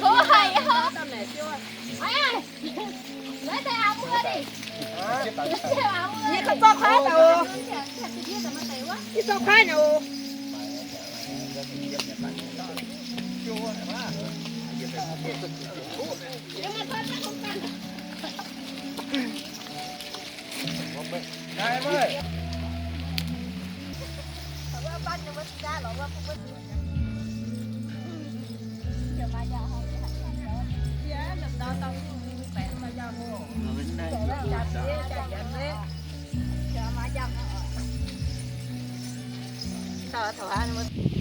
Tov haic aqv. Ih, yie gauh zorqv kuaaiv daaih oc. Yie zorqv kuaaiv daaih oc. Taux, taux haaix